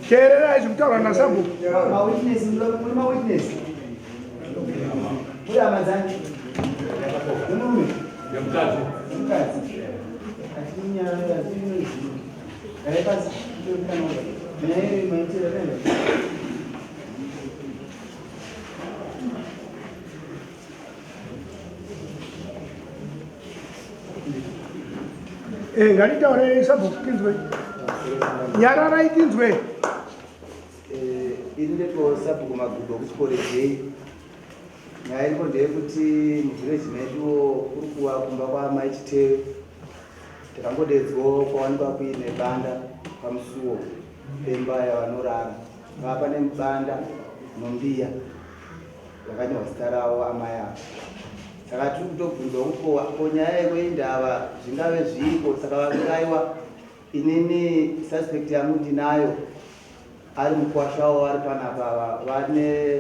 Teererai zvekutaura nasabhuku. Mawitness, muri mawitness. Muri hama dzani? Nemurume? Nemukadzi. Nemukadzi. Atinyaya, atinoziva. Garai pasi, nyaya iyi maitira kaenda. Eh, ngatitaurei sabhuku tinzwe. Nyararai tinzwe. Eh, ini ndetwo sabhuku Magudo kuchikoro J. Nyaya iripo ndeyekuti muvhireji meduwo kuri kuwa kumba kwaamai Chitewe. Takangodedzwawo kwawanikwa kuine banda pamusuwo pemba yavanorara. Pava pane banda nombiya. Yakanyorwa zita ravo amai ava. Saka tiri kutobvunzwa kuti ko nyaya yekuindava zvingave zviiko saka vauraiwa inini suspect yangu ndinayo ari mukwasha wavo vari panapa ava vane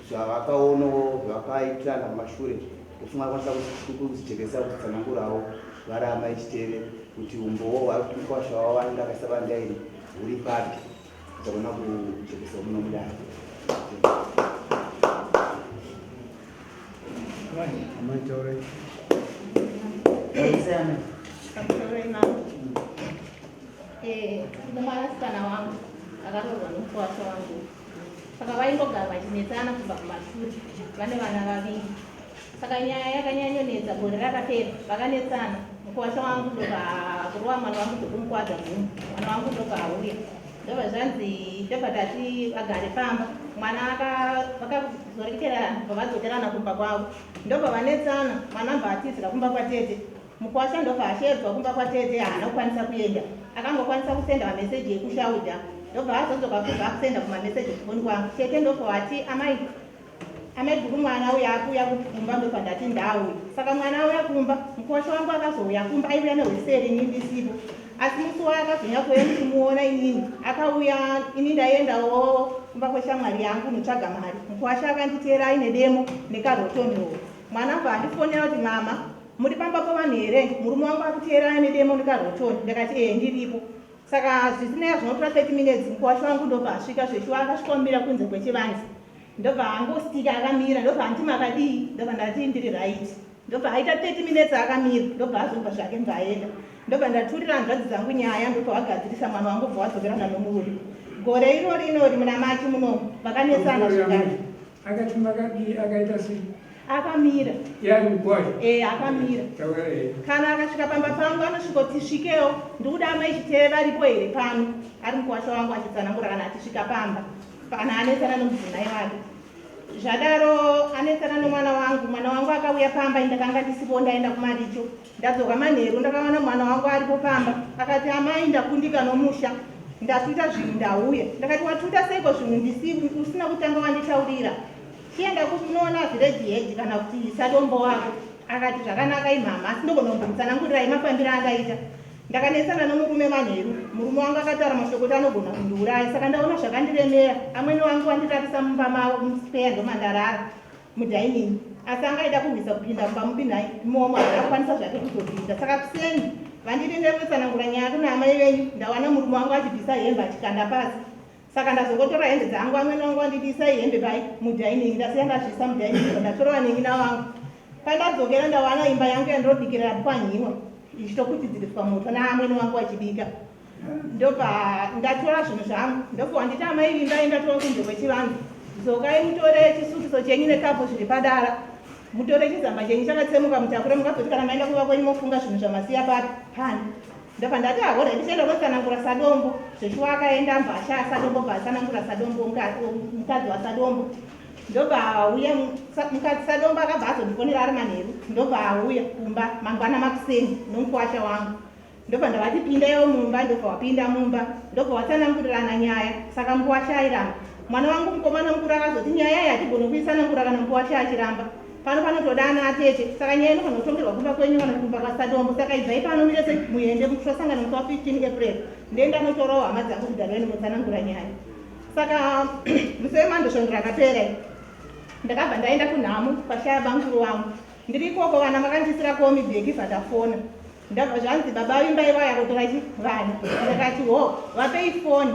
zvavakaonawo zvavakaitirana kumashure ndofunga vakwanisa kuzijekesa kutsanangurawo vari amai Chiteve kuti umbowo hwari kuti mukwasha wavo vanenge akaisa banda iri huri papi. Tagona kujekesa muno mudare. Amai taurai. Pamusoro imama. Eh, ndine mwanasikana wangu akaroorwa nomukwasha wangu. Saka vaingogara vachinetsana kubva kumashure vane vana vaviri. Saka nyaya yakanyanyonetsa gore rakapera vakanetsana mukuwasha wangu ndobva kurova mwana wangu ndokumukwadza gumbo mwana wangu ndobva auya ndobva zvanzi ndobva tati vagare pamba mwana vakazoreketerana bva vadzokerana kumba kwavo ndobva vanetsana mwana bva atizira kumba kwatete mukuwasha ndobva asheedzwa kumba kwatete haana kukwanisa kuenda akangokwanisa kusenda mameseji ekushaudha ndobva azodzoka kubva akusenda kumameseji kufoni kwangu tete ndobva wati amai Amaiguru mwana uya akuuya kumba ndobva ndati ndauya. Saka mwana auya kumba, mukuwasha wangu akazouya kumba aiuya nehweseri ini ndisipo. Asi musi waakazonya kuuya ndichimuona inini, akauya ini ndaiendawo kumba kweshamwari yangu kunotsvaga mari. Mukuwasha akanditeera aine demo nekarotoniwo. Mwana abva andifonera kuti mama, muri pamba pavanhu here? Murume wangu akuteera aine demo nekarotoni. Ndakati ehe ndiripo. Saka zvisinei zvinotora 30 minutes mukuwasha wangu ndobva asvika zveshuwa akasvikomira kunze kwechivanze. Ndobva angostika akamira ndobva anti makadii ndobva ndati ndiri right ndobva aita 30 minutes akamira ndobva azobva zvake ndobva aenda ndobva ndaturira hanzvadzi dzangu nyaya ndobva wagadzirisa mwana wangu bva wadzokerana nomurume gore irori inori muna machi munomu vakanetsana zvekare akati makadii akaita sei akamira yari mukwasha e akamira kana akasvika pamba pangu anosvikoti svikewo ndikuda amai chiteve varipo here pano ari mukwasha wangu achitsanangura kana achisvika pamba Kana anetsana nomudzimai wake. Zvadaro anetsana nomwana wangu. Mwana wangu akauya pamba ndakanga ndisipo ndaenda kumaricho. Ndadzoka manheru ndakawana mwana wangu aripo pamba. Akati amai ndakundika nomusha. Ndatuta zvinhu ndauya. Ndakati watuta seiko zvinhu ndisi usina kutanga wanditaurira. Chienda kunoona village head kana kuti sadombo wako. Akati zvakanaka imhamha asi ndogona kumbomutsanangurirai mafambiro andaita. Ndakanetsana nomurume manheru. Murume wangu akataura mashoko kuti anogona kundiuraya saka ndaona zvakandiremera. Amwene wangu wandirarisa mumba mavo musquare ndomandarara mudining. Asi anga aida kurwisa kupinda mumba mupi nhai imomo haana kukwanisa zvake kuzopinda. Saka kuseni vanditi ndinotsanangura nyaya kuna amai venyu ndawana murume wangu achibvisa hembe achikanda pasi. Saka ndazongotora hembe dzangu amwene wangu wanditi isai hembe pai mudining ndasiya ndazviisa mudining ndatora vanin'ina vangu. Pandadzokera ndawana imba yangu yandinobikira yapwanyiwa ichitokuchidziriswa moto naamwene wangu vachibika. Ndobva ndatora zvinhu zvangu ndobva wanditi amai vimbai ndatora kunze kwechivanze dzokai mutore chisukiso chenyu nekapu zviri padara mutore chizamba chenyu chakatsemuka mutakure mukazoti kana maenda kuva kwenyu mofunga zvinhu zvamasiya papi pano ndobva ndati ahora ndichaenda kunotsanangura sadombo zveshuwa akaenda mbva ashaya sadombo bva atsanangura sadombo mukadzi wasadombo ndobva auya mukadzi sadombo akabva azondifonera ari manheru ndobva auya kumba mangwana makuseni nomukwasha wangu ndobva ndavati pindaiwo mumba ndobva wapinda mumba ndobva watsanangurirana nyaya saka mukwasha airamba Mwana wangu mukomana mukuru akazoti nyaya iyi hatigoni kuisanangura kana mukuwasha achiramba. Pano panotoda ana atete saka nyaya inofanira kutongerwa kumba kwenyu kana kumba kwaSadombo. Saka ibvai pano mese muende tosangana musi wa 15 April. Ndiye ndanotorawo hama dzangu kudaro ndinotsanangura nyaya. Saka musi wemando svondo rakapera ndakabva ndaenda kunhamo kwashaya bamukuru vangu. Ndiri ikoko vana vakandisira komi bhegi bva ndafona. Ndabva zvanzi baba vimbai vauya kutora chi vana. Ndakati ho vapei foni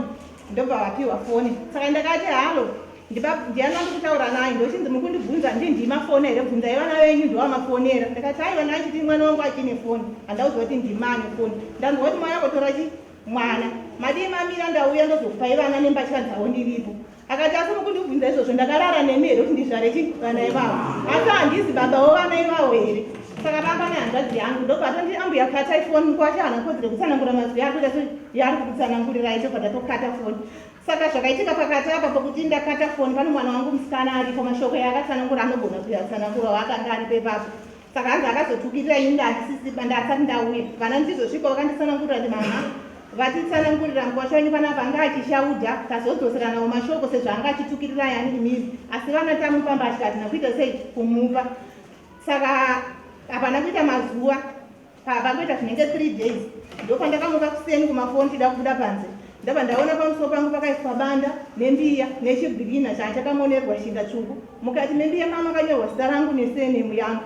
ndobva vapiwa foni. Saka ndakati halo ndiani wandikutaura naye ndochinzi mukundibvunza ndindima foni here bvunzai vana venyu ndowamafonera. Ndakati aiwa ndachiti mwana wangu achine foni handauziva kuti ndima ane foni. Ndanzwa kuti mauya kutora chi mwana. Madii mamira ndauya ndozokupai vana nembatya dzavo ndiripo. Akati asi mukundibvunza izvozvo ndakarara nemi here kuti ndizvare chi vana ivavo. Asi handizi baba wevana ivavo here. Saka baba nehanzvadzi yangu ndobva atonditi ambuya katai foni mukwasha haana kodzero kutsanangura mazwi ari kuita yaari kukutsanangurirai tobva tatokata foni. Saka zvakaitika pakati apa pokuti ndakata foni pane mwana wangu musikana aripo mashoko yaakatsanangura anogona kuyatsanangura waakanga aripo ipapo. Saka hanzi akazotukirira ini ndandisisi ndasati ndauya. Vana ndichizosvika vakanditsanangurira kuti mama vatitsanangurira mukwasha wenyu panapa anga achishaudha tazodzoseranawo mashoko sezvo anga achitukirira yani imimi asi vana tamupa mbatya hatina kuita sei kumupa. Saka hapana kuita mazuva papangoita zvinenge 3 days ndopandakamuka kuseni kumafoni tida kubuda panze ndabva ndaona pamusoro pangu pakaiswa banda nembiya nechibhirina chachakamonerwa shinda tsvuku mukati membiya mama makanyorwa zita rangu nesenemu yangu.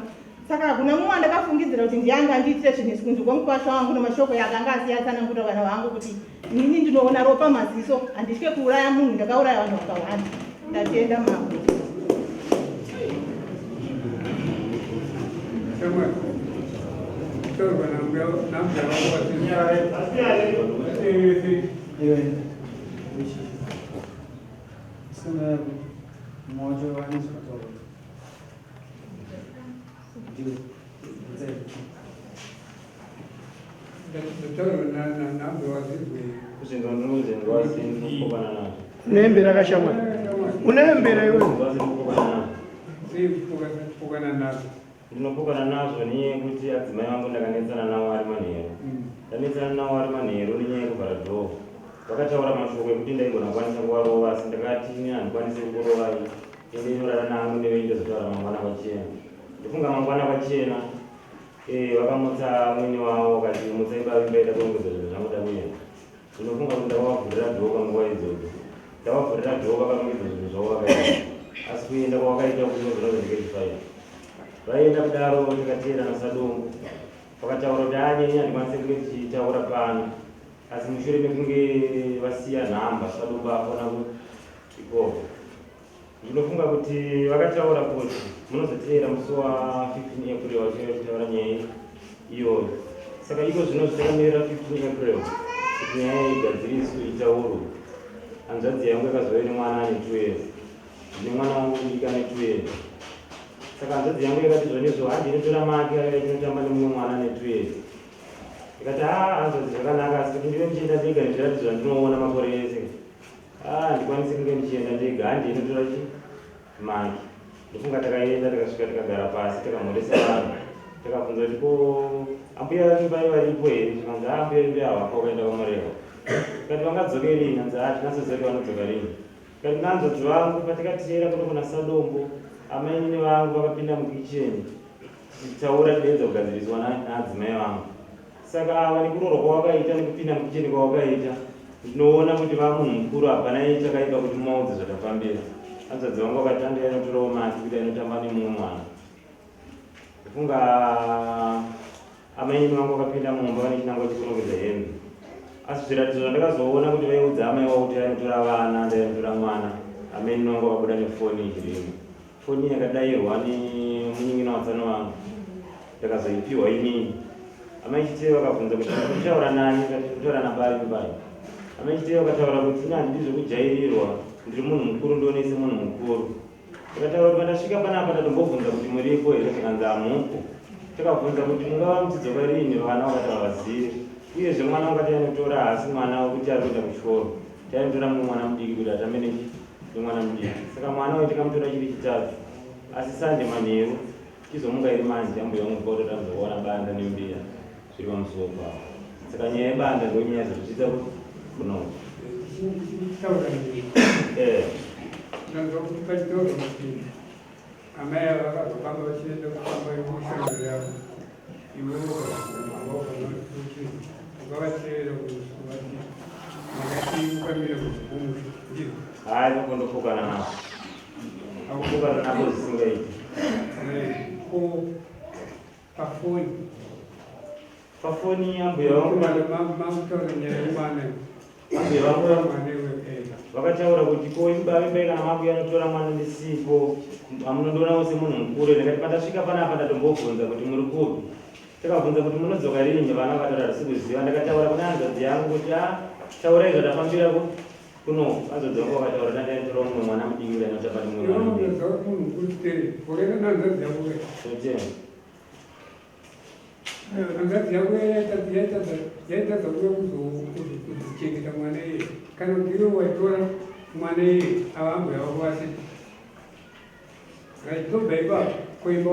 Saka hakuna mumwe wandakafungidzira kuti ndiye anga andiitire zvinhu izvi kunze kwemukwasha wangu nemashoko yaakanga asiya atsanangurira vana vangu kuti inini ndinoona ropa maziso handitye kuuraya munhu ndakauraya vanhu vakawanda. Ndatenda mambo. Unoembera kashamwari. Unoembera iwe. Ndinopokana nazvo nenyaya yekuti adzimai vangu ndakanetsana nawo ari manheru. Ndanetsana nawo ari manheru nenyaya yekuvhara dhoo. Vakataura mashoko ekuti ndaigona kukwanisa kuvarova asi ndakati ini handikwanise kukurovai ende inorara nangu nevenyu ndozotaura mangwana kwachena. Ndofunga mangwana kwachena eh, vakamutsa mwene wavo vakati mutsai baba imba kurongedza zvinhu zvangu ndakuenda. Ndinofunga kuti ndakavavhurira dhoo panguva idzodzo. Ndavavhurira dhoo vakarongedza zvinhu zvavo vakaenda. Asi kuenda kwavakaita kunozora ndikechifaira. Vaenda kudaro takateera naSadombo. Vakataura kuti haa neni handikwanise kunge tichitaura pano. Asi mushure mekunge vasiya nhamba Sadombo afona ikoko. Ndinofunga kuti vakataura kuti munozoteera musi wa 15 April vachinge vachitaura nyaya iyoyo. Saka iko zvino zvitakamirira 15 April kuti nyaya igadziriswe itaurwe. Hanzvadzi yangu yakazouya nemwana ane 2 years. Ndine mwana wangu mudiki ane 2 years. Saka hanzvadzi yangu yakati zvonizvo handi inotora make aiva ichinotamba nemumwe mwana ane 2 years. Ndikati haa hanzvadzi zvakanaka asi kuti ndive ndichienda ndega nezviratidzo zvandinoona makore ese. Ah, handikwanisi kunge ndichienda ndega handi inotora chi maki. Ndofunga takaenda tikasvika tikagara pasi tikamhoresa vanhu. Takabvunza kuti ko ambuya vimbai varipo here? Zvikanzi ah ambuya vimbai havapo vakaenda kwaMurehwa. Tikati vangadzoke rini? Hanzi ah tinatsoziva kuti vanodzoka rini. Tikati nanzvadzi vangu patikateera kuno kuna Sadombo amainini vangu vakapinda mukicheni tichitaura tichiedza kugadziriswa naadzimai vangu. Saka ava nekuroorwa kwavakaita nekupinda mukicheni kwavakaita ndinoona kuti vamunhu mukuru hapana chakaipa kuti mumaudze zvatafambira. Hanzvadzi vangu vakati ande ainotorawo maki kuti ainotamba nemumwe mwana. Ndofunga amainini vangu vakapinda mumba vane chinangwa chekurongedza hembe. Asi zviratidzo zvandakazoona kuti vaiudza amai vavo kuti ainotora vana ndainotora mwana amainini vangu vakabuda nefoni ichirimo. Foni yakadairwa nemunin'ina watsano vangu ndakazoipiwa inini. Amai Chiteye vakabvunza kuti ndikutaura nani ndikati ndikutaura nabai mbai. Amai Chiteye vakataura kuti ini handidi zvekujairirwa ndiri munhu mukuru ndionese munhu mukuru. Ndikataura kuti pandasvika panapa ndatombobvunza kuti muripo here zvikanzi hamupo. Takabvunza kuti mungava muchidzoka rini vana vakati havazivi. Uyezve mwana wakati anotora haasi mwana wekuti ari kuenda kuchikoro. Tainotora mumwe mwana mudiki kuti atambe nechi nemwana mudiki. Saka mwana uyu takamutora chiri chitatu. Asi Sunday manheru tichizomuka iri manje ambuya vangu pakuti kuona banda nembiya zviri pamusuwo pavo. Saka nyaya yebanda ndonyaya yazotosvitsa kuno. Eh. Ndanzwa kuti pachitaurwa kuti amai ava vakazofamba vachienda kufamba kusangano yavo, iwewe ukazoguma kuti ukavatevera kuzovati makati ukamira kumusha, ndizvo? Hayi, ndopokana napo. Akupokana napo zvisingaiti. Ko pafoni? Pafoni ambuya vangu makutaura nyaya yemwana. Ambuya vangu vakataura kuti ko imba kana makuya anotora mwana ndisipo, amunondoonawo semunhu mukuru. Ndakati pandasvika panapa ndatombobvunza kuti muri kupi, takabvunza kuti munodzoka rini, vana vakataura hatisi kuziva. Ndakataura kune hanzvadzi yangu kuti a taurai zvatafambira kuno. Hanzvadzi vangu vakataura tandainotora mumwe mwana mudiki uyo anotamba nemumwe mwana mudiki. Munhu mukuru tere wakaita nanzvadzi yako. Totenda. Hanzvadzi yako yaitadza kuuya kuzochengeta mwana iye, kana kuti iwe waitora mwana iye ava ambuya vako vasipo? Right, tobva ipapo, kuimba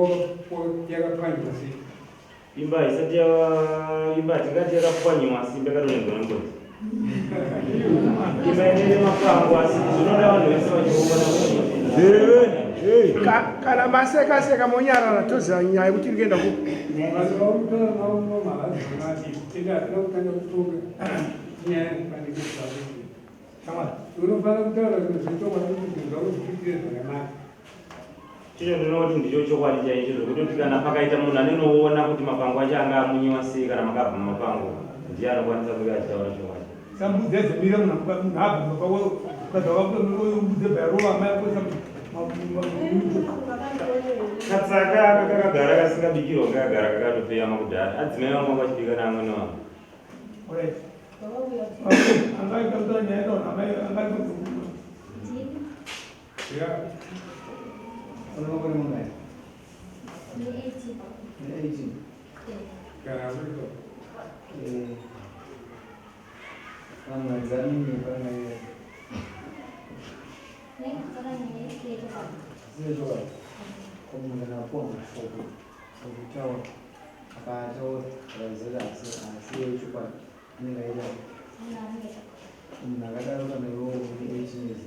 yakapwanywa sei? Imba isati yava imba, hatingati yakapwanyiwa, asi imba yakadonhedzwa nengozi. Imba inene mapango, asi zvinoda vanhu vese vachiona. Kana maseka seka monyarara, toziva nyaya yekuti iri kuenda kupi. Vanhu vakutora mavazonati ende hatina kutanga kutonga nyaya yekufanikisa. Unofanira kutaura zvinhu zvechokwadi kuti zvinhu zvako zviitire zvakanaka. Chicho ndinoti ndicho chokwadi chaicho, zvekutoti kana pakaita munhu anenoona kuti mapango acho anga amunyiwa sei, kana makabva mumapango, ndiye anokwanisa kunge achitaura chokwadi. Sambudzi aizomira munhu munhu abva pako, ukadza mbudzi bhairova amai ako. Katsaka aka kakagara kasingabikirwa, kakagara kakatopeyama kudhara, adzimai vangu vanga vachibika naamwene vangu. Alright. Angaita kutaura nyaya yakaona amai angaita. Ya. Une makore mangani? Une 18. Kana uripo. Vanhu vadzamini pana zine chokwadi. Ko munhu kana apuwa mashoko okutaura, akataura akaziva asi asi yechokwadi, anenge aita munhu akadaro? Kana iwewo une 18 years,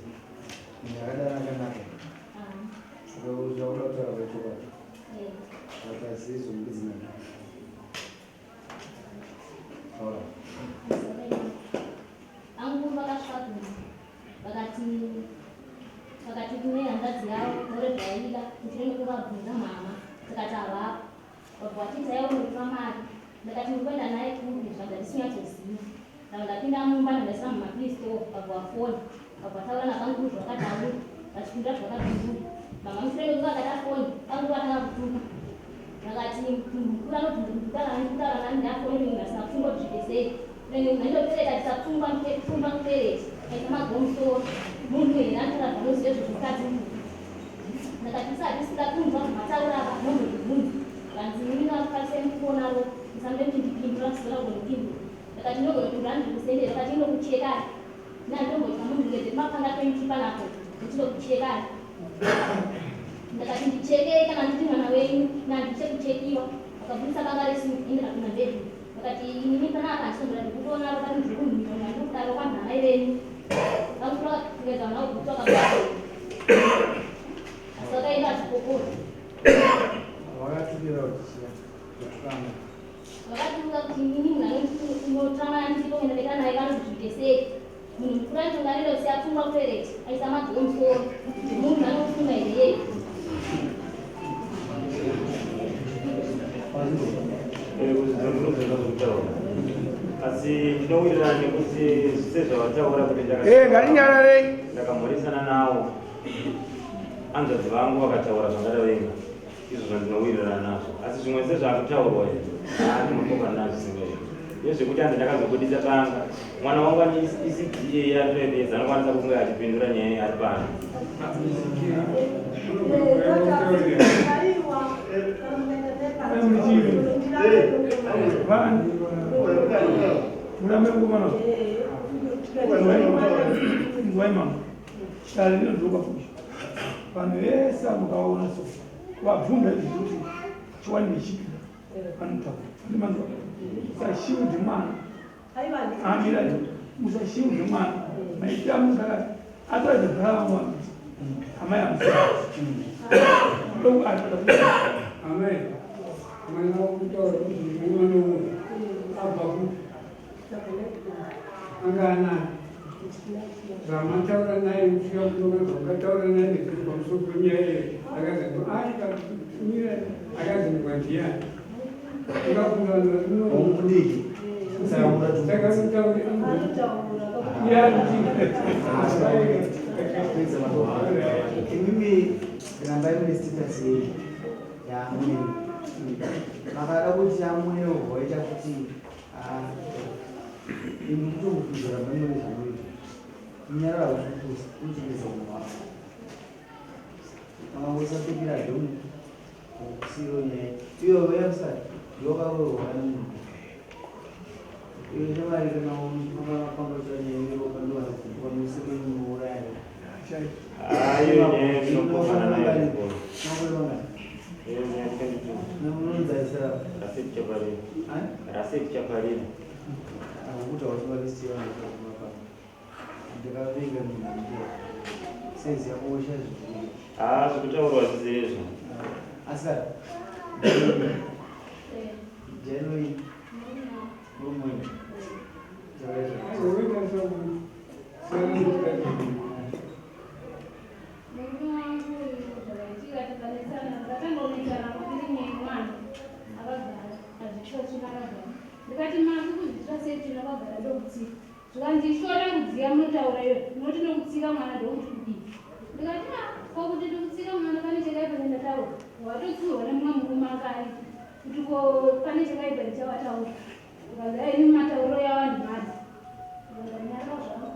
munhu akadaro akanaka? Saka zvakuda kutaura pachokwadi, akazizombidzina taura. Angu vakasvika kunze, vakati kune hanzvadzi yavo norebvaida mushure mekuvabvunza mama, tikati havapo. Vabva vachiti aiwa, unokupa mari. Ndakati muri kuenda naye kupi? Zvanzi handisinyatsoziva. Ndabva ndapinda mumba, ndandaisa mumapilisto. Vabva vafona, vabva vataura nabanguru zvavakataura, vachipindura zvavakapindura mama. Mushure mekunge vakati afoni, banguru vatanga kutuka. Vakati munhu mukuru anobvunza kuti kutaura nani, kutaura nani, ndafoni munhu asina pfungwa kuti zviite sei, unenge munhu aitopereka tisapfungwa pfungwa kupereti aisa magomusoro. Munhu here anotaura zvanoziva zvezvemukadzi munhu? Ndakati usati usida kunzwa zvamataura apa, mombondibvunza. Vanzi mimi vakukasira mukuonaro, musambe kuti ndipindura musizora kugondipindura. Ndakati ndinogona kupindura ndirikusendera. Vakati inokuchekari nandombotya munhu ngedze mapanga 20 panapo ndichinokuchekari. Ndakati ndichekei kana ndiri mwana wenyu, nandiche kuchekiwa. Vakabudisa banga resimbi inde rakuna bedhu. Vakati inini panapa handisomboda ndikutoonaro pari ndirikunhuhwira ndikudaro kwanhamai venyu. Vakura kugeza vana kugutswa kabaa, asi vakaenda vachipopora. Wakatukira kuti chiya kutukana? Vakatuka kuti inini munhu anotama ndisipo kuenda ndeka naye vanozviite sei? Munhu mukuru anotonga anoenda kusiya pfungwa kupereti aisa madhoo musoro, munhu anofunga here? Kuzvidzonzonzonza zvekutaura, asi ndinowirirana nekuti sezvavataura kuti Ngatinyararei. Ndakamhoresana nawo hanzvadzi vangu, vakataura zvangatavenga izvo zvandinowirirana nazvo, asi zvimwe sezvaakutaurwa izvi haandinopokana nazvo zvisingaiti. Nezvekuti hanzi ndakazobudisa banga, mwana wangu ane ECDA yatoepedza, anokwanisa kunge achipindura nyaya iyi ari pano. Murambe ngomana, inzwai mama, dare rinodzoka futi. Vanhu vese mukaona so vabvunza izvi kuti chiwani nechipi, vanotaura ndimanzwa. Musashiudze mwana, amira, musashiudze mwana maitira munhu akati atoedza bhara vangu vanhu. Amai Amai, mwana wokutaura kuti mwana uyu abva kupi? Anga anani? Zvamataura naye kusvika kunoka zvakataura naye nezviri pamusoro penyaya iyi akazimira akazimirwa ndiyani? Ungafunga vanhu vari muno. Mudiki. Saka mutauri Imimi rambai mune status yenyu yaamune. Makada kuti amune voita kuti imi mutokukuza rambai mune zvamunoita. Munyarara uchikukuza unochengedza munhu wako. Makangosapikira zvomu kusiro nyaya. Iyo wemusati ndokaroorwa nemunhu. Iyo shamwari kana makapanga nyaya yeropa ndovanokupa munouraya. Iyo nyaya tinopokana nayo. Iyo nyaya 22. Raseti Chaparira. Raseti Chaparira. Ndakavenga munhu saizi yakosha zvikuru. Ah, zvekutaurwa zvisiri izvo. Asika January murume Murume wangu zvakaitika tikanetsana ndakatanga kunetsana kutiri mwana akagara azvitsva tsvina akagara ndikati maki kuzvitsva sei tsvina akagara ndokutsika Zvikanzi ishona kudziya munotaura iyo munoti nokutsika mwana ndokuti kudii ndikati a ko kuti ndikutsika mwana pane chakaipa chandataura watotsiurwa nemumwe murume anga aripo kuti ko pane chakaipa ndichawataura ukanzi ai ini matauriro yawandimhadzi ndanyarara zvangu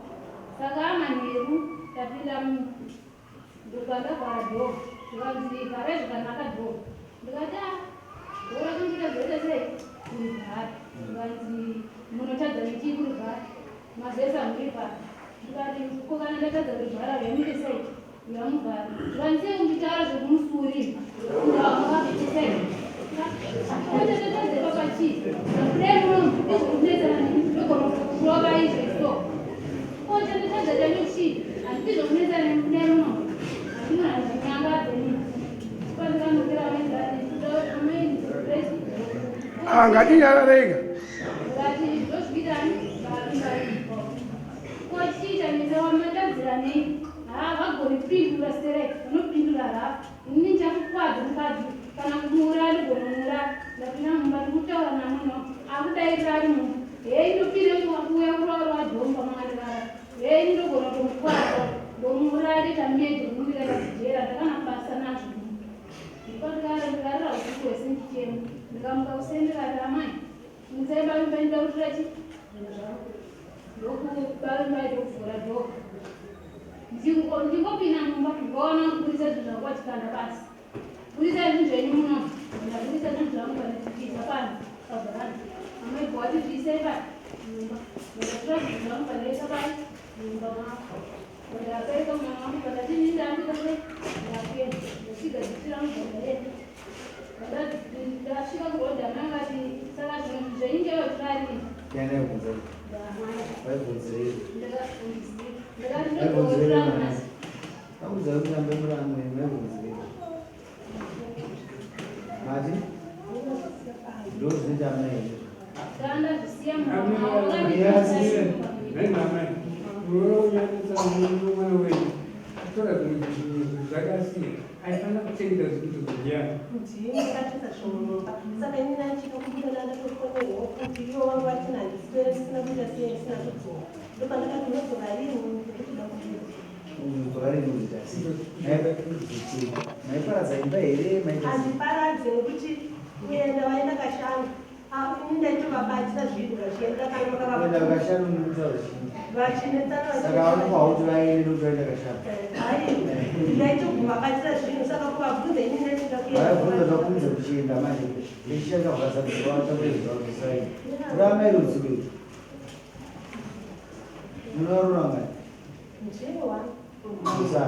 saka amanheru tapinda Ndobva ndavhara door zvikanzi vharai zvakanaka door ndikati ah door racho ndikutadza kuita sei kurivhara zvikanzi munotadza nechii kurivhara mazese amuri pano ndikati ko kana ndatadza kurivhara uyamuite sei uyamuvhara zvikanzi sei kunditaura zvekumusuurira ungamukaite sei kotatadza ipapa chii kudai muno izvokunetsana neni ndogona kurova izvo so Ko chanditadza chacho chii? Handidi zvokunetsana nemi kudai muno. Handimuna handinyangadze nini. Pandikanokera amai amai Ah, ngatinyararega. Ngati ndozviitani vaimba. Ko chii chanetsa wamatadzira nei? Haa vagoni kupindura sterek, vanopindura rafu. Ini ndichakukwadza mukadzi kana kumuuraya ndigona kumuuraya. Ndapinda mumba ndikutaura namwene wangu akudairira ari mumba. Hei ndopinda kuuya kuroorwa dhomba mangandirara. Hei ndogona kutomukwadza ndomuuraya ndoita medo ndikaita kujera ndakana basa nazvo. Ndipo ndikara ndikarara usiku hwese ndichema. Ndikamuka kuseni ndikati amai mutsai babe painda kutora chi zvinhu zvangu. Ndokubabe mai ndokuvhura dhoo. Ndingopinda mumba ndikaona kuburitsa zvinhu zvangu vachikanda pasi. Buritsa zvinhu zvenyu muno. Ndaburitsa zvinhu zvangu pandipisa panze pavharanda. Amai bwati zviisei pa mumba. Ndatora zvinhu zvangu pandaisa pai mumba mavo. Ndapereka mwana wangu pandati ini ndakuita sei ndakuenda ndachigadzisira mubva ndaenda. Ndasvika kurodhi amai vakati saka zvinhu zvenyu ndevekurarira. Yanaibvunza. Vaibvunzirei? Ndakati ndokutora nhasi. Vakuudza kuti rambe muri amwene vaibvunzirei? Mati? Ndo zvinoita amai here? Ndandazvisiya mwana wenyu atora zvimwe zvinhu zvakasiya aifanira kuchengeta zvinhu zviyani Ndini ndakatoisa zvinhu mumba saka ini ndachida kubuda ndandatofonerwa kuti ivo vangu vati handiswere ndisina kuita sei ndisina kudzoka ndopandakati unodzoka rini ndikuda kubuda Unodzoka rini kuita sei? Maiparadza imba here? Maita sei? Handiparadze nekuti kuenda vaenda kashanu Ah, ini ndaitovabatira zvinhu vachienda kana Kuenda makavabata kashanu mukutaura chii? vachinetsana Saka vanopa kuti vaende nokuti vaenda kashanu. Hai, ndaitovabatira zvinhu saka kuvabvunza ini ndaitoda Vaibvunza zvakunze kuchienda manje. Ndichishanda vakazadzisa vatakuedza kusaini. Kurama irudzi rwedu. Munorora ngani? Ndiwa. Kusa.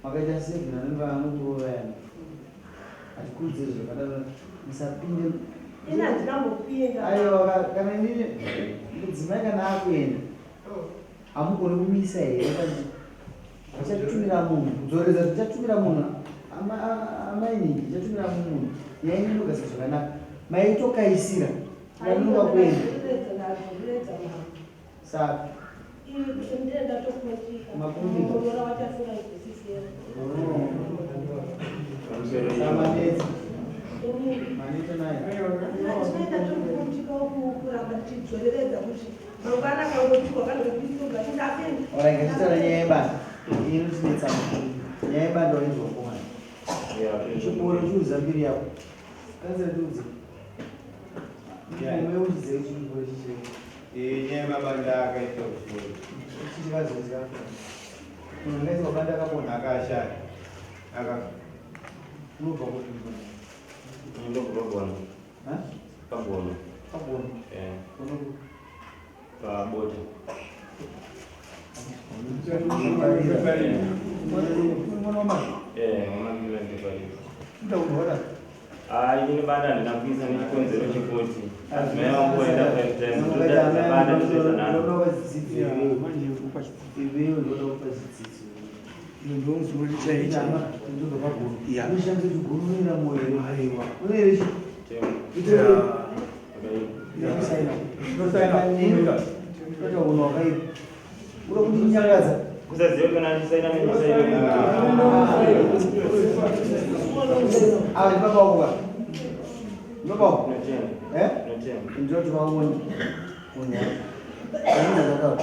Makaita sei kuna vanenge vanokurova yana? Hatikurudziri zvakadaro. Musapinde. Ini handinambopinda. Aiwa kana inini mudzimai kana akuenda hamugoni kumisa here Ndichatumira munhu kudzoredza, ndichatumira munhu amainini, ndichatumira munhu nyaya yenyu inogadzirwa zvakanaka. Maitokaisira vanonoka kuenda saka makumbisamanetsa maneta naye Alright, ngatitaura nyaya yebasa. Iyi inotinetsa. Nyaya yebanda wainzwa komana. Chiporo chiuza mbiri yako. Kanzira tiudze. Mumwe uchiziva chiporo chichi. Eh, nyaya yemabanda akaita kuchikoro. Chichi vazonzwa. Munhu angaiswa banda akapona. Akashaya. Akafa. Unobva kupi mbona? Ndobva pagona. Ha? Pagona. Pagona. Eh. Unoku. Pabota. Mwana wamai. Eh, mama ndiparira. Ndaurwara. Ah, ini banda handina kuisa nechikonzero chekuti adzimai vangu vaenda five times ndotaridza banda ndotoisa naro. Manje kupa chidzidzo. Iwewe ndoda kupa chidzidzo. Ndozuri chaicho. Ndobva pagona. Yeah. Unoshandisa kuti gurumira moyo here? Aiwa. Une here chi? Temo. Itore. Kudai. Ndosaina. Kuita unhu wakaipa. Uda kundinyangadza. Kusaziva kana ndisaina nendisaina. Ava ndibaba wako ka? Ndibaba wako? Notema. Eh? Notema. Ndinoti vaone munhu wacho. Aina zvakadaro.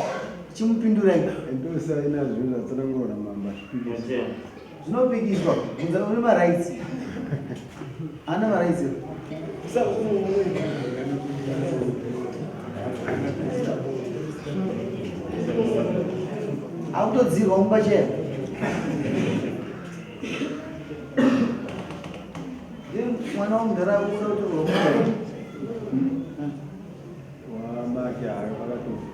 Chimupindurai. Ndosaina zvinhu zvatsanangurwa namamba zvipikiswa. Notema. Zvinopikiswa. Bvunza une marights. Haana marights here? Akutodzirwa mumba cheya. Ndiye mwana womudhara akuda kutorwa mumba. Wamake hayo vakatofa.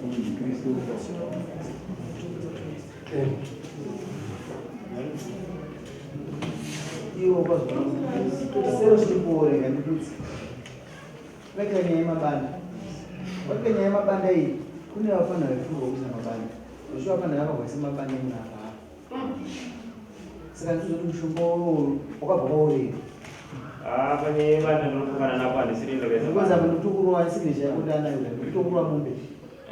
Kunzi Christopher. Iwo kwazvo chiripo ngandikudzi. Veka nyaya yemabanda. Veka nyaya yemabanda iyi kune vafana vefurwa kuisa mabanda. Zvishuwa vafana vakagwaisa mabanda emunhu akafa. Saka ndizvoti mushonga uwowo wakabva kwaurei. Ah, panyaya yebanda ndinopokana napo handisiri ndakaisa. Because apa ndikutokurova signature yako ndanayo ndikutokurova mombe.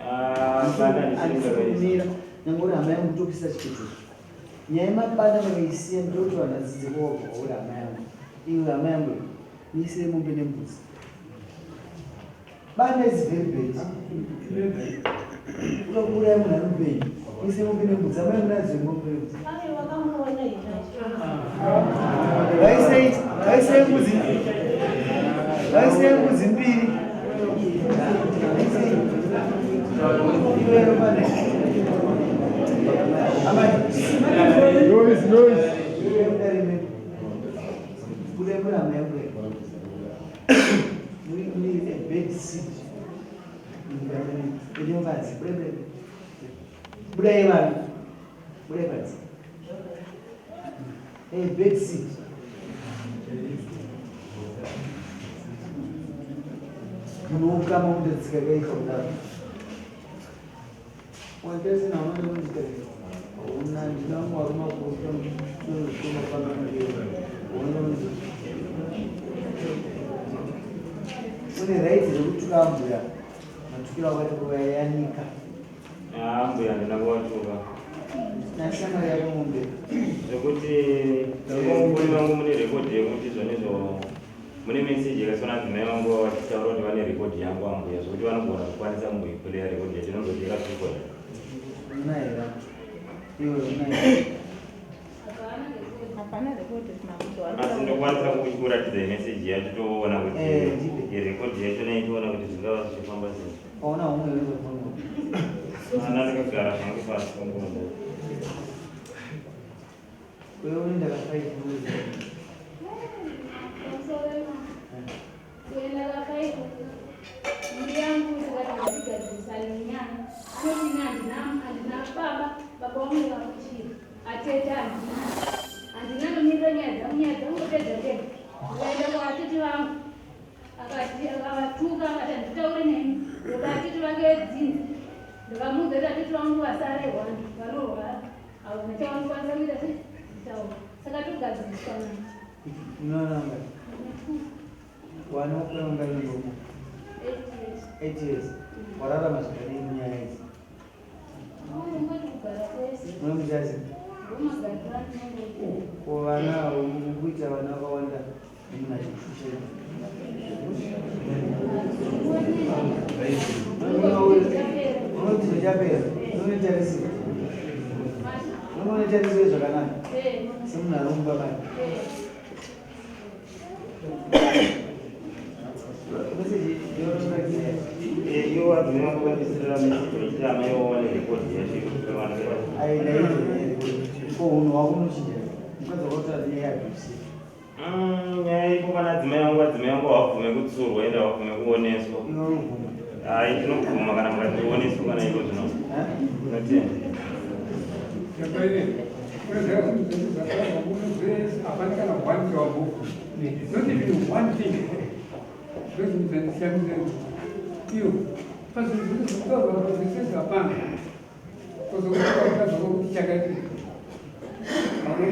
Ah, banda handisiri Handisi ndakaisa. kumira nyangwe uri hama yangu kutopisa chiketso. Nyaya yemabanda makaisiya ndoti vanhu vadzidze kwawabva kwauri hama yangu. Iwe hama yangu niisire mombe nembudzi. Banda is very bad. Uda kuuraya munhu ari mupenyu. Niisire mombe nembudzi. Hama yangu nadzo mombe nembudzi. Vaisei vaisei mbudzi. Vaisei mbudzi mbiri. Vaisei. Iwe pane. Amai. Noise, noise. Budai muri hama yangu here? Muri muri a bad seed. Budai panze, budai budai. Budai vanhu. Budai panze. A bad seed. Munhu wokama unotadzika kaika kudaro. Waita sena unoda kuita una ndina mwari makuru tonozvitoma une right rekutuka mbuya matukiro akaita kuvayanika. Ah, mbuya handina kuvatuka. Nashamwari yako mombe. Zvekuti mufoni mangu mune rekodhi yekuti zvonizvo mune meseji yakaiswa nadzimai vangu vachitaura kuti vane rekodhi yangu ambuya zvekuti vanogona kukwanisa kumboipuleya rekodhi yacho inozoti yakatukwa. Una here? Iwe una here? Hapana rekodi makuti Asi ndokwanisa kukuratidza meseji yacho toona kuti Eh, ndipe. rekodhi yacho naitoona kuti zvingava zvichifamba sei. Waona umwe wewe mwangu. Ana ndakagara zvangu pasi panguva. Wewe unoenda ka5 mwezi. Kuenda ka5 mhuri yangu tikati ngatigadzirisane nenyaya anoti ini handina handina baba baba vangu vakuchira atete handina handina nomirira nyaya dzangu nyaya dzangu tega tega ndikaenda kuatete vangu akati akavatuka akati handitaure nemi ndoda atete vake vedzinza. Ndikamuudza kuti atete vangu vasarehwa vanorwara havana chavanokwanisa kuita se kutaura saka togadziriswa manje. Unoona wana wakura ungani ndomo? 8 years. Wararama zvakadii munyaya idzi? Unomuchazi? Ko vana ukuita vana vakawanda munhu achikushusha. Unoti zvichapera, unotarisira. Unotarisira zvakanaka. Semunhu ari mumba make. Ivo vadzimai vako vandisirira message vachiti amai vavo vane record yacho yekuti vana Ko hunhu hwako unochinja mukadzi wako nyaya yeabuse. Nyaya ipo pana adzimai vangu, adzimai vangu havabvume kutsurwa ende havabvume kuoneswa. Iwe unobvuma? Hai, ndinobvuma kana mukandioneswa kana iko zvino. Ndinotenda. Hapana kana one chawabhuku. Not even one thing. Ndozvinhu iyo pazvinhu zvese zvekutaurwa zvese hapana. Kuzokuti kuti chakati. Hauna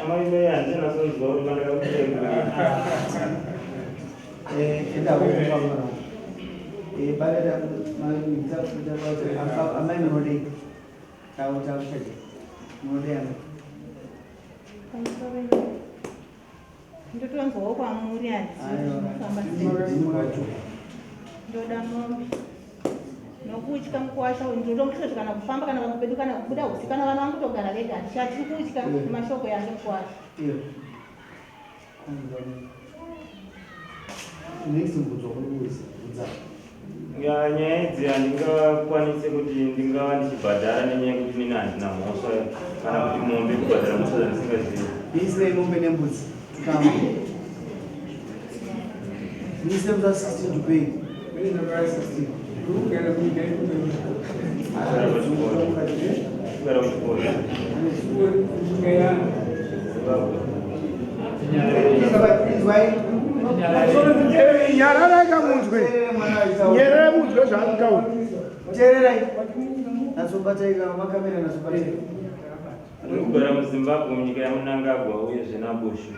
Amai mai handina sonzwa kuti mandakakutenga. Enda kumba mwana. Bada amai munodei? Tawo tawo chaje. Munodei amai? Ndotonzwawo kwamuri handizofamba sei. Ndoda mombe. Nokutya mukuwasha uyu ndotomutya kana kufamba kana pamba pedu kana kubuda usiku kana vana vangu togara vega handichatyi kutya nemashoko yake mukuwasha. Next mubvunzo wauri kuudza. Ya, nyaya idzi handingakwanise kuti ndingava ndichibhadhara nenyaya yekuti nini handina mhosva kana kuti mombe kubhadhara mhosva dzandisingazivi. Isai mombe nembudzi. Kama. Mise musa 16 to pay. 16. Kugara kuchikoro. Zimbabwe. Nyararai kamunzwe, nyararai munzwe zvaari kutaura. Teererai. Natsobatai kama makamera natsobatai. Ndiri kugara muZimbabwe munyika yaMnangagwa uyezve naBushu.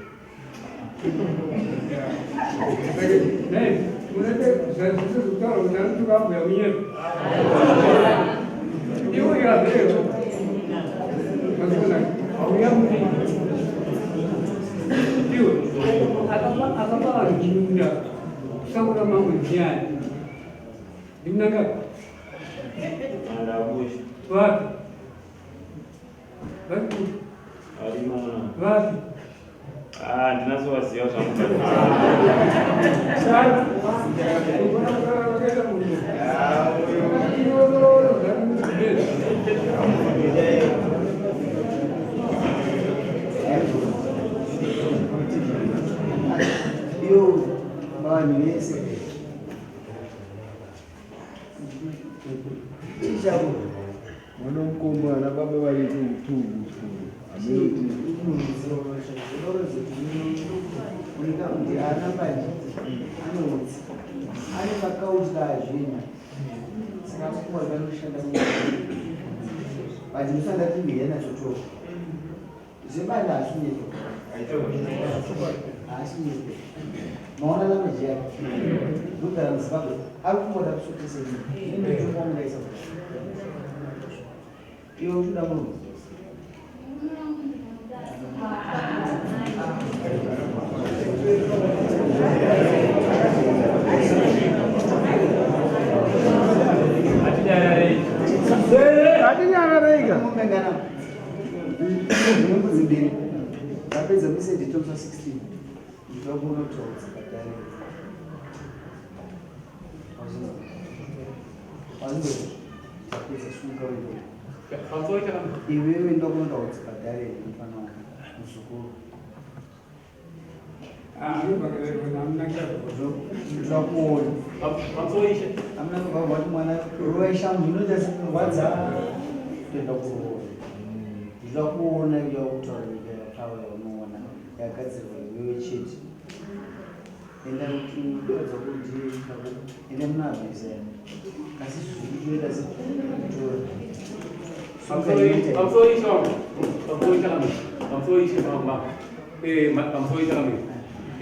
Mwana Bushu. Vapi? Vapi? Arimo mwana. Vapi? Ah, ndinasovaziva zvangu. Iyo vanhu vese. Chii chako? Mwana mukombo ana baba variko kutugu chikoro. Ameroti Ana manje anonzi ane makautya azvina saka kuwa vanoshanda but musanda timbiya nachoto zvebanda hazvinyepo, haashinyepo. Maona language yake ndogara muZimbabwe ari kungoda kusvotesa inendotomamungaisa iwe uchida munhu. Hatinyararei. Mombe ngana nembudzi mbiri vapedza meseji tomusa 16 ndokunotaudza padare. Wazvinzwa? Sunga wewe iwewe, ndokunotaudza padare mufana wangu muzukuru. Ndokuona amuna kubva mwana rovai shamhu inoita sekurwadza kuenda kuroora. Ndoda kuona iya kutaura nyika yakawa yaunoona yagadzirwa iwewe chete. Enda kuti mukadzi wako ndiye kako. Enda munoabvisa enda. Asi zvikutoita sekutora. Pamusoro ishe wangu. Pamusoro ishe wangu. Pamusoro ishe wangu. Eh, pamusoro ishe wangu.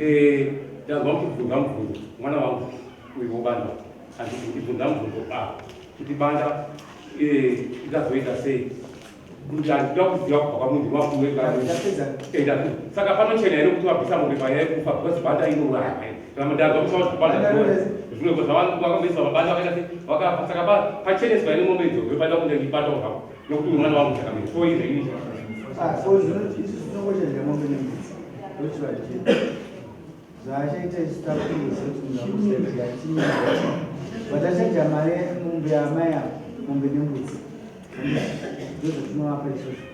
Eh, ndazwa kuti bvunza mubvunzo mwana wangu uyu wobanda. Handiti kuti bvunza mubvunzo a kuti banda eh ichazoita sei? Kuti handida kuziva kubva kwamunhu wakuweka. Saka panochena here kuti wabvisa mombe panyaya yekufa because banda inouraya. Kana ndazwa kuti wabvisa banda zvino zvavakamboiswa mabanda vakaita sei vakafa saka pacheneswa ine mombe idzodzo paida kunge ndibata zvako nokuti uyu mwana wangu chakamira so izvo ini Ah, so isu tinongochadya mombe nembudzi ndochivachena zvaachaita isu takuuza kuti munhu akusadya chinyaya but achadya mari mombe yaamai ava mombe nembudzi ndozvatinovapa isusu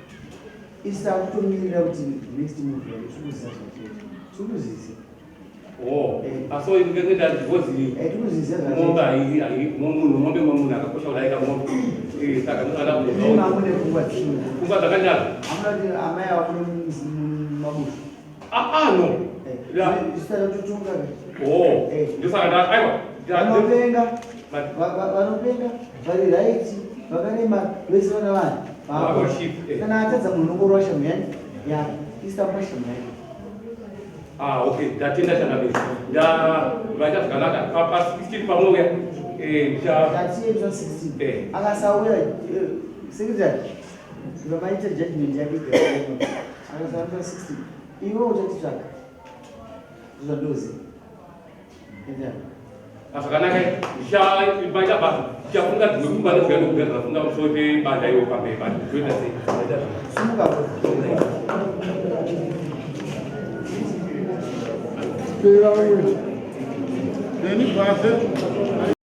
isu takutomirira kuti next move yake tikuziva zvachaita tikuzviziva Oh, aso ngekuita because tikuzviziva mombe hayi hayi munhu mombe munhu akakosha kudarika mombe. Eh, saka ndinoda kuziva. Mimi pfungwa dzino. Pfungwa dzakanyanya. Hamuna kuti amai ava kuno mabushu. Ah ah no. Zvisara totonga. Oh, ndosaka nda aiwa. Vanopenga. Vanopenga vari right vakarema vese vana vanhu. Kana atadza munhu unongorwa shamhu yani. Ya, isamba shamhu yake. Ah, okay. Ndatenda changamire. Nda vaita zvakanaka. Pa pa 16 pamwe uya. Eh, ndicha Ndatiye pa 16. Eh. Akasauya eh, secretary. Vamaita judgment yake ega. Akasauya pa 16. Iwe uchatitsvaka. Zvandozi. Enda. Ah, zvakanaka. Ndicha vaita basa. Ndichafunga dzimwe pfungwa ndozviya ndokuda zvafunga pamusoro pebanda iwo pamberi banda. Toita sei? Simuka. Pera wewe. Neni base.